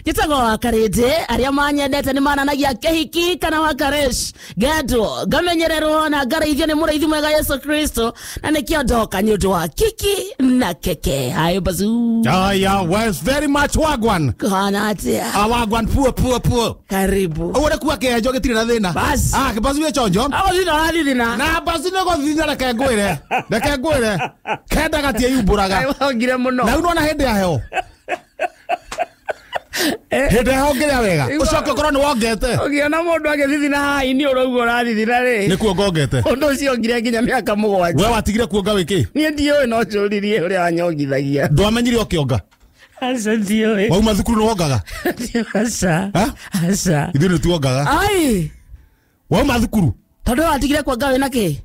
Njĩtagwo Wakarĩndĩ, arĩa manyendete nĩ mananagia kĩhiki kana wakaresh ngendwo ngamenyererwo na ngarĩithio nĩ mũrĩithi mwega Yesu Kristo, na nĩkĩo ndoka nĩ ũndũ wa kiki na keke. Hayo bazu. Aya, well, very much wagwan. Kuhana atĩa? Ah, wagwan poor poor poor. Karibu. Ũguo nĩ kuga kĩhenjo gĩtirĩ na thĩna. Bas. Ah, bazu wĩ chonjo. Ago thina ũrathithina. Na bazu nĩ gũthithina reke ngwĩre. Reke ngwĩre. Kenda gatiĩyumbũraga. Wongire mũno. Na rĩu nĩwona hĩndĩ ya heho. Hĩndĩ ya heho ngĩrĩa wega. Ũcoke ũkorwo nĩ wongete. Ũngĩona mũndũ agĩthithina haha-inĩ ũrauga ũrathithina rĩ. Nĩ kuonga ongete. Ũndũ ũcio ongire nginya mĩaka 7. We watigire kuonga wĩkĩ? Niĩ ndiũĩ no njũririe ũrĩa wanyongithagia. Ndwamenyire ũkĩonga. Aca ndiũĩ. Wauma thukuru nĩ wongaga? Aca. Ha? Aca. Ithuĩ nĩ tuongaga. Ai. Wauma thukuru? Tondũ watigire kuonga wĩna kĩ?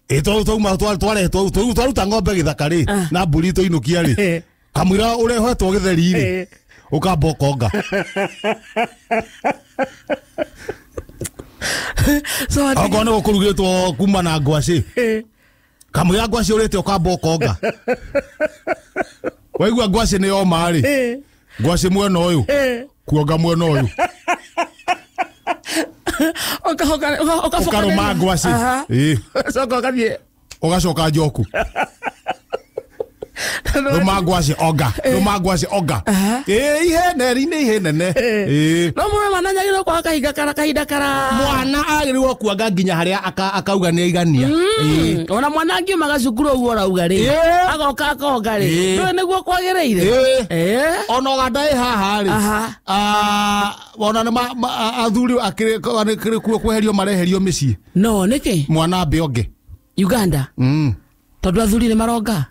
Ĩ twauma twaretwo twaruta ng'ombe gĩthaka rĩ na mbũri tũinũkia rĩ. Kamũira ũrehetwo gĩtheri rĩ. Ũkamba ũkonga. So okorwo nĩ gũkũrugĩtwo kuma na ngwacĩ. Kamũira ngwacĩ ũrĩte ũkamba ũkonga. Waigua ngwacĩ nĩ yoma rĩ. Ngwacĩ mwena ũyũ. Kuonga mwena ũyũ. Ũkarũma ngwacĩ. Ĩ. Ũgacoka ũgathiĩ. Ũgacoka njoku. Rũma ngwacĩ onga. Rũma ngwacĩ onga. Ĩ ihene ri nĩ ihenene. Ĩ. No mũndũ mwana nĩagĩrĩirwo kwaga kahinda kara kahinda kara. Mwana agĩrĩirwo kuanga nginya harĩa akauga nĩ aigania. Ĩ. Ona mwana angiumaga cukuru ũguo ũrauga rĩ. Agoka akonga rĩ. Ndũĩ nĩguo kwagĩrĩire. Ona Ũganda ĩ haha rĩ. Ona nĩ athuri akĩrĩ kuo kweherio mareherio mĩciĩ. No nĩkĩ? Mwana ambe onge. Uganda. Tondũ athuri nĩ maronga.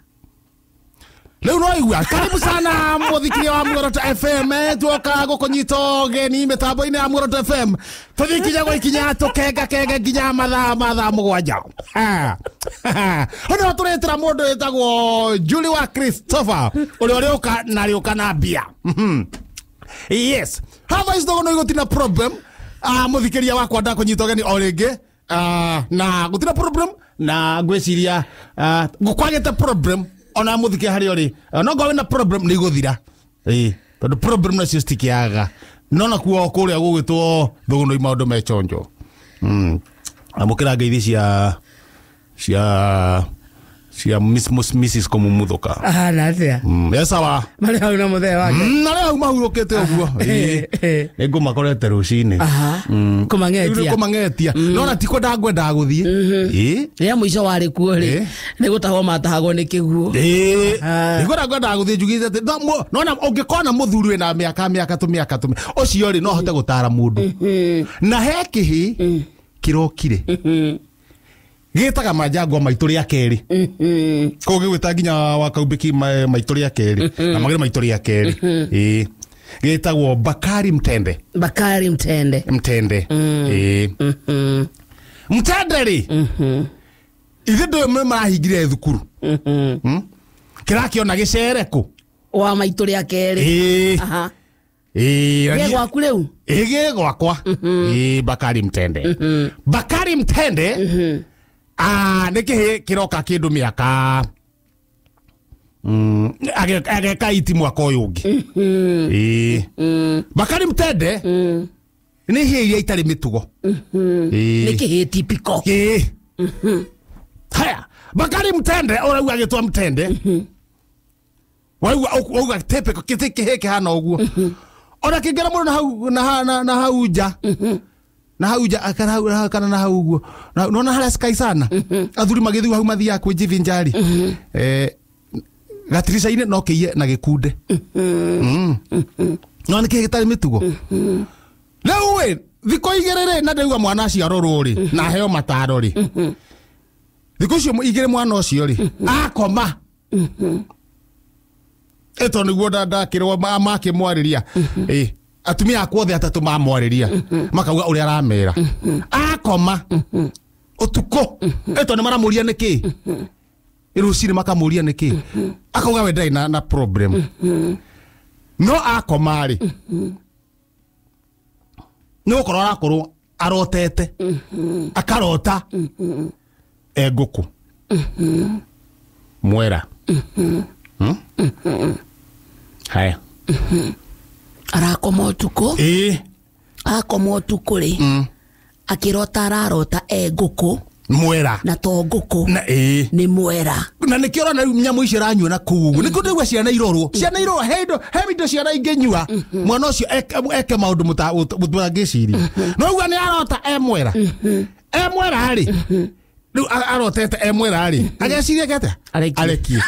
Rĩu no igua karibu sana mũthikĩria wa Muoroto FM tuoka gũkũnyita ũgeni mĩtambo-inĩ ya Muoroto FM tũthiĩ kinya gwa ikinya tũkenga kenge nginya mathaa ma thaa 7. Hano tũretĩra mũndũ wĩtagwo Julie wa Christopher ũrĩa ũrĩũka na rĩũka na mbia. Yes, hatha ici thogo no gũtirĩ problem. Mũthikĩria wakwa ndakũnyita ũgeni o rĩngĩ. Na gũtirĩ problem na ngwĩciria kwagĩte problem ona muthike harĩa ũrĩ no ngorwo na problem nĩ igũthira. Ĩ tondũ problem nacio citikĩaga no nakuo kũrĩa gũgwĩtwo thũgũnũ maũndũ me chonjo. Amũkĩra ngeithi cia cia Mrs Komumuthuka. Ahana atĩa? Yes sawa. Marĩ hau na mũthee wake. Na rĩu hau mahurũkĩte ũguo. Nĩ ngũmakorete rũcinĩ. Kũmang'etia. Kũmang'etia. No na ti kwenda ngwendaga gũthiĩ. Rĩrĩa mũico warĩ kuo rĩ, nĩ gũtahwo matahagwo nĩ kĩguũ. Nĩ kwenda ngwendaga gũthiĩ njugĩte atĩ no na ũngĩkona mũthuri wĩna mĩaka mĩaka tũmĩaka tũmĩ ũcio rĩ no ahote gũtara mũndũ. Na he kĩhĩ kĩrokire. Gĩtaga manjangwa maitũ rĩa kerĩ. Koguo gĩgwĩta nginya wa Kaumbĩki maitũ rĩa kerĩ. Na magĩrĩ maitũ rĩa kerĩ. Ĩ. Gĩtagwo Bakari Mtende. Bakari Mtende. Mtende. Ĩ. Mtende rĩ. Ithe ndũ marahingire thukuru. Kĩrakĩona gĩcere kũ? Wa maitũ rĩa kerĩ. Ĩ. Ĩ. Gĩ gwaku rĩu? Ĩ gĩ gwakwa. Ĩ Bakari Mtende. Bakari Mtende. Nĩ kĩhĩ kĩroka kĩndũ mĩaka ageka iti mwaka ũyũ ũngĩ. Ĩ. Bakari Mtende nĩ ihĩĩ iria itarĩ mĩtugo. Nĩ kĩhĩĩ typical. Ĩ. Haya, Bakari Mtende ũrauga agĩtwa Mtende. Wauga typical kĩtĩ kĩhĩĩ kĩhana ũguo. Ona kĩngĩra mũndũ na hau na hau nja. Na hau nja kana hau kana na hau ũguo. Nona harĩa Sky sana. Athuri magĩthiĩ hau mathiaga kwĩjivinjari. Gatirica-inĩ no kĩiye na gĩkunde. No nĩ kĩhĩĩ gĩtarĩ mĩtugo. Rĩu ĩ thikũ igĩrĩ rĩ na ndauga mwana acio arorwo rĩ na aheo mataro rĩ. Thikũ icio igĩrĩ mwana ũcio rĩ akoma. Ĩto nĩguo ndakĩrwo makĩmwarĩria. Ĩ atumia akwa othe atatũ mamwarĩria makauga ũrĩa aramera. Akoma ũtukũ ĩto nĩ maramũria nĩkĩ. Rũcinĩ makamũria nĩkĩ. Akauga we ndarĩ na problem. No akoma rĩ nĩ gũkorwo arakorwo arotete. Akarota e ngũkũ. Mwera. Haya. Arakoma ũtukũ. Ĩĩ. Akoma ũtukũ rĩ, akĩrota ararota e ngũkũ. Mwera. Na to ngũkũ. Na ĩĩ. Nĩ mwera. Na nĩkĩo ũrona rĩu nyamũ icio iranyua na kũu ũguo. Nĩkĩo ndĩraigua ciana irorwo. Ciana irorwo, he indo, he indo ciana ingĩnyua. Mwana ũcio eke maũndũ mũtangĩciria. No uga nĩ arota e mwera. E mwera rĩ. Rĩu arotete e mwera rĩ. Ageciria eke atĩa? Arekie. Arekie.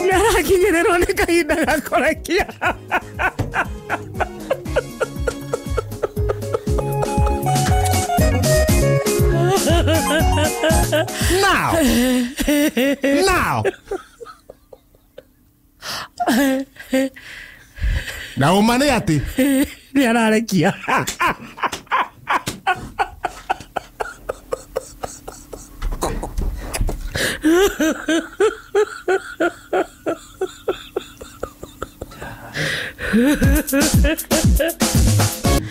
Nĩarakinyĩrĩrwo nĩ kahinda ga kũrekia. Now. Now. Na ũma nĩ atĩ nĩ ararekia.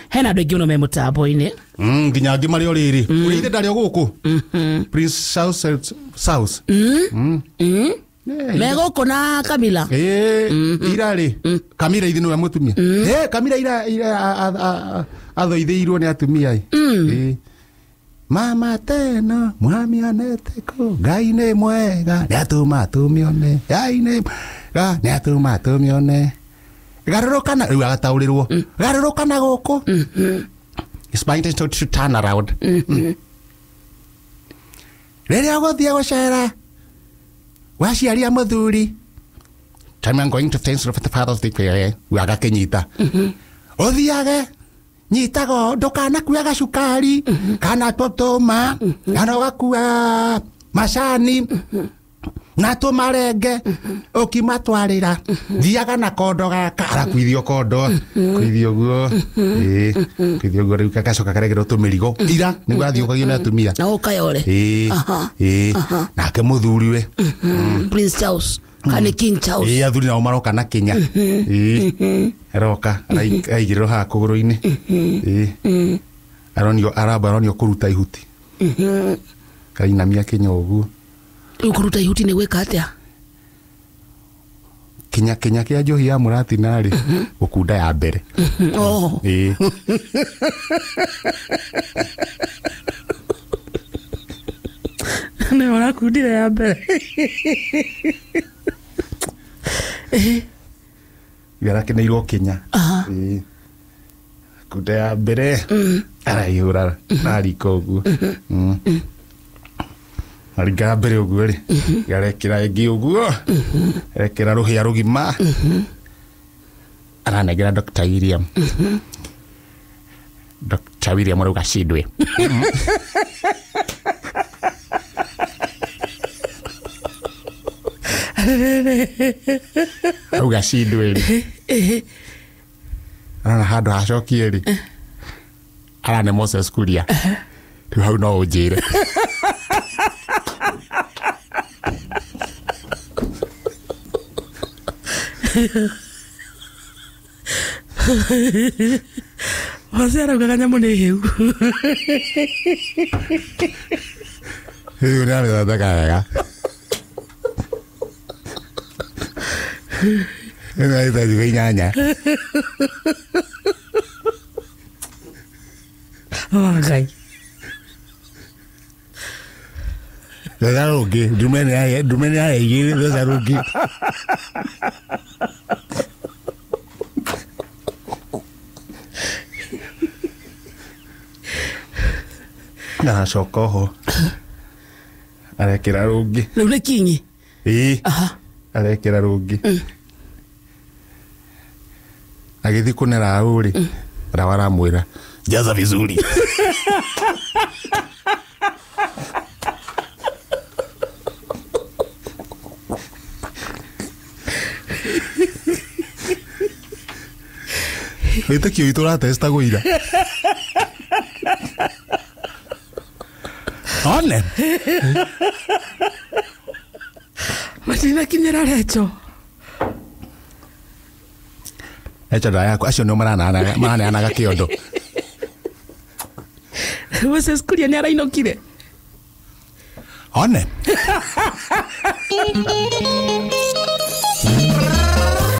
Hena andũ aingĩ mũno me mũtambo-inĩ. Nginya angĩ marĩ o rĩrĩ. Ũrĩa ithe ndarĩ o gũkũ. Prince South South. Me gũkũ na Kamila. Ira rĩ. Kamila ithi nĩwe mũtumia. Kamila ira athoithĩirwo nĩ atumia ĩ. Mama tena mwamianete kũ Ngai nĩ mwega nĩ atũma tũmĩone Ngai nĩ mwega nĩ atũma tũmĩone. Garũrũka na rĩu agataũrĩrwo. Garũrũka na gũkũ. It's my intention to turn around. Rĩrĩa ũgũthiĩ gũcera waciaria mũthuri. Time I'm going to thanks for the Father's Day prayer. Agakĩnyita. Ũthiage nyitago ndũkanakue gacukari kana tũtũma kana ũgakua macani na tũmarenge ũkimatwarĩra thiaga na kondo gaka arakuithio kondo kuithio guo ĩĩ kuithio guo rĩu gagacoka karegerwo tũmĩrigo ira nĩguo athiũkagio nĩ atumia na ũkayore. Ĩĩ ĩĩ nake mũthuriwe Prince Charles kana King Charles. Ĩĩ athuri nao maroka na Kenya. Ĩĩ aroka araigĩrĩrwo haha kũgũrũ-inĩ. Ĩĩ aronio aramba aronio kũruta ihuti. Kainamia Kenya ũguo. Rĩu kũruta ihuti nĩ gwĩka atĩa? Kinya kinya kĩa njohi ya mũratina rĩ gũkunda ya mbere. Ĩĩ. Nĩ ũrakundire ya mbere. Yarakeneirwo Kenya. Ĩĩ. Kunda ya mbere araihũra na riko ũguo. Aringa mbere ũguo rĩ arekĩra ĩngĩ ũguo arekĩra rũhĩa rũgima aranengera Dr. William. Dr. William arauga cindwe. Auga cindwe. Arona handũ hacokie rĩ arane Moses Kuria. Rĩu hau no ũnjĩre. Mose araugaga nyamũ nĩ hĩu. Rĩu nĩ amĩthondeka wega. Ĩno ĩta thikũ 8. Ngai. Thutha rũngĩ ndume nĩ yaigĩrĩ thutha rũngĩ. Aracoka oho arekĩra rũngĩ. Rĩu nĩ kinyi. Ĩĩ arekĩra rũngĩ. Agĩthiĩ kũnera ũ rĩ rawa aramwĩra jaza vizuri. Wĩtĩkio witũ ũratestagwo ira. One. Ndinakinyĩra Recho. Recho ndaya acio nĩo maraneanaga kĩondo. Moses Kuria nĩ arainũkire. One.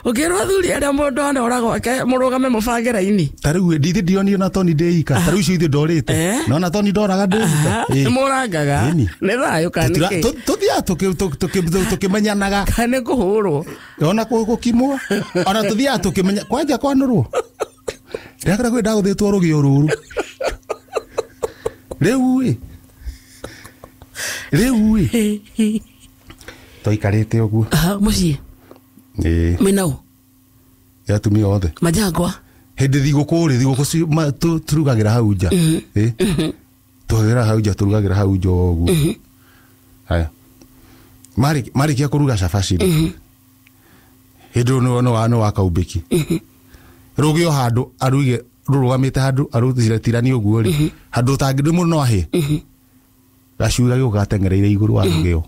Ũkĩrwo athuri arĩa mũndũ anora gwake mũrũgame mũbange raini. Ta rĩu ndithi ndionio na Tony ndĩika. Ta rĩu icio ithuĩ ndorĩte. No na Tony ndoraga ndĩika. Nĩ mũrangaga. Nĩ thayũ kana nĩkĩ? Tũthiaga tũkĩmenyanaga. Kana nĩ kũhũrwo. Ona gũkimwo. Ona tũthiaga tũkĩmenya kwanja kwanũrwo. Ndakora kwĩ ndagũthĩtwo rũgĩo rũru. Rĩu ĩ. Rĩu ĩ. Tũikarĩte ũguo. Mũciĩ. Ĩĩ. Mwĩna ũ? Ya atumia othe. Majangwa. Hĩndĩ thigũkũ rĩ, thigũkũ tũrugagĩra hau nja. Ĩĩ. Tũrugagĩra hau nja, tũrugagĩra hau nja ũguo. Haya. Marĩkia kũruga cabaci rĩ. Hĩndĩ ĩyo nĩ wa kaumbĩki. Rũgĩo handũ aruge rũrũgamĩte handũ arutĩre ũguo rĩ. Handũ ũtangĩ mũndũ no ahĩe. Gacui gagĩũka gateng'ereire igũrũ wa rũgĩo.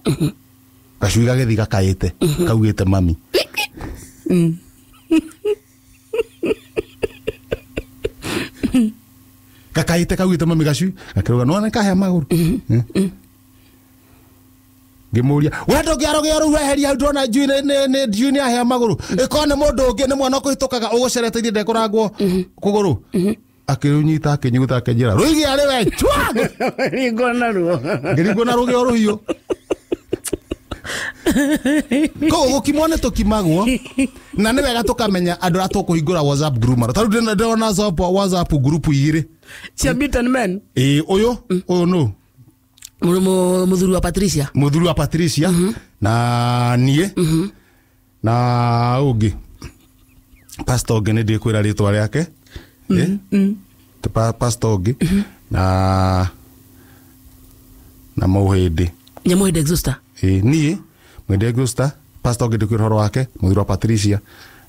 Gacui gagĩthiĩ gakaĩte kaugĩte mami. Gakaĩte kaugĩte mami gacui gakĩrũga nĩwona nĩkahĩa magũrũ. Ngĩmũria we ndũngĩara rũgĩo rũu weheria hau ndĩrona njui nĩ ahĩa magũrũ. Ĩkorwo nĩ mũndũ ũngĩ nĩ mwana ũkũhĩtũkaga ũgũcerete ithiĩ ndekũrangwo kũgũrũ. Akĩrũnyita akĩnyuguta akĩnjĩra rũige arĩ we chwa. Ringwo na ruo. Ngĩringwo na rũgĩo rũhiũ. Koguo gũkimwo nĩ tũkimagwo na nĩ wega tũkamenya andũ arĩa tũkũhingũra WhatsApp group mara. Ta rĩu ndĩrona WhatsApp group igĩrĩ. Cia beaten men. Ĩĩ ũyũ ũyũ nũ? Mũthuri wa Patricia. Mũthuri wa Patricia na niĩ na ũngĩ. Pastor ũngĩ nĩ ndĩkwĩra rĩtwa rĩake. Pastor ũngĩ na Mũhĩndĩ. Nyamũhĩndĩ Exhauster. Ĩĩ niĩ Mũhĩndĩ Exhauster, Pastor ũngĩ ndĩkwĩra ũhoro wake, mũthuri wa Patricia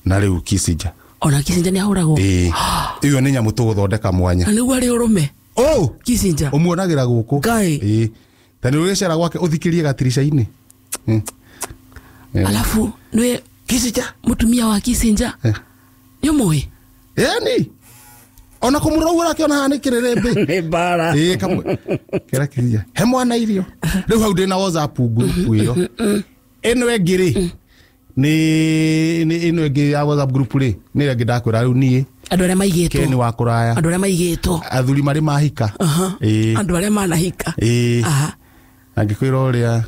na rĩu Kissinger. Ona Kissinger nĩ ahũragwo. Ĩĩ. Ĩyo nĩ nyamũ tũgũthondeka mwanya. Na nĩguo arĩ ũrũme. Oh, Kissinger. Ũmuonagĩra gũkũ. Ngai. Ĩĩ. Ta nĩ ũgĩcera gwake ũthikĩrie gatirica-inĩ. Alafu nĩ Kissinger, mũtumia wa Kissinger. Nĩ ũmũĩ? Ĩni. Ona kũmũrora ũguo ũrakĩona haha nĩ kĩrĩrĩmbĩ. Nĩ mbara. Ĩĩ kamwe. Kĩra Kissinger. He mwana irio. Rĩu hau ndĩ na WhatsApp group ĩyo. Ĩno ĩngĩ rĩ nĩ ĩno ĩngĩ ya WhatsApp group rĩ nĩ ĩrĩa ĩngĩ ndakwĩra rĩu niĩ. Andũ arĩa maigĩtwo. Ken wa kũraya. Andũ arĩa maigĩtwo. Athuri marĩ mahika. Ĩĩ. Andũ arĩa manahika. Ĩĩ. Na ngĩkwĩra ũrĩa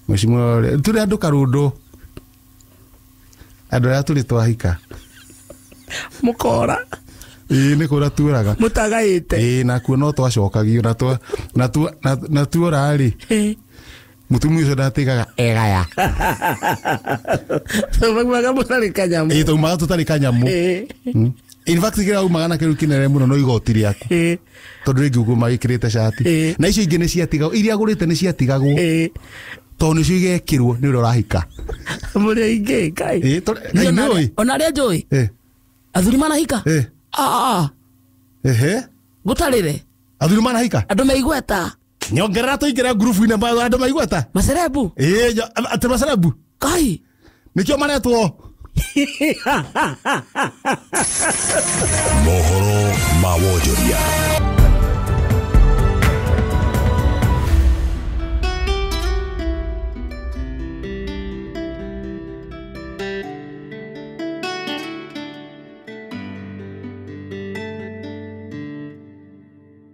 mheshimiwa ũrĩa tũrĩ andũ karũndũ. Andũ arĩa tũrĩ twahika. Mũkora. Ĩĩ nĩ kũra tuoraga. Mũtagaĩte. Ĩĩ nakuo no twacokagio na tuora rĩ. Mũtumia ũcio ndatigaga egaya. Taumaga mũtarĩ kanyamũ. Ĩĩ taumaga tũtarĩ kanyamũ. In fact kĩrĩa umaga na kĩrĩa kĩnene mũno no igoti rĩaku. Tondũ rĩngĩ ũguo magĩkĩrĩte cati. Na icio ingĩ nĩ ciatigagwo, iria agũrĩte nĩ ciatigagwo. Tondũ nĩcio igekĩrwo nĩ ũrĩa ũrahika. Mũrĩ aingĩ Ngai. Ĩĩ tondũ ona arĩa njũĩ. Athuri manahika. Ehe. Gũtarĩre. Athuri manahika. Andũ meigweta. Nyongerera tũingĩre ngurubu-inĩ andũ maigweta. Macerebu. Ĩĩ atĩ macerebu. Kai. Nĩkĩo maretwo. Mohoro ma wonjoria.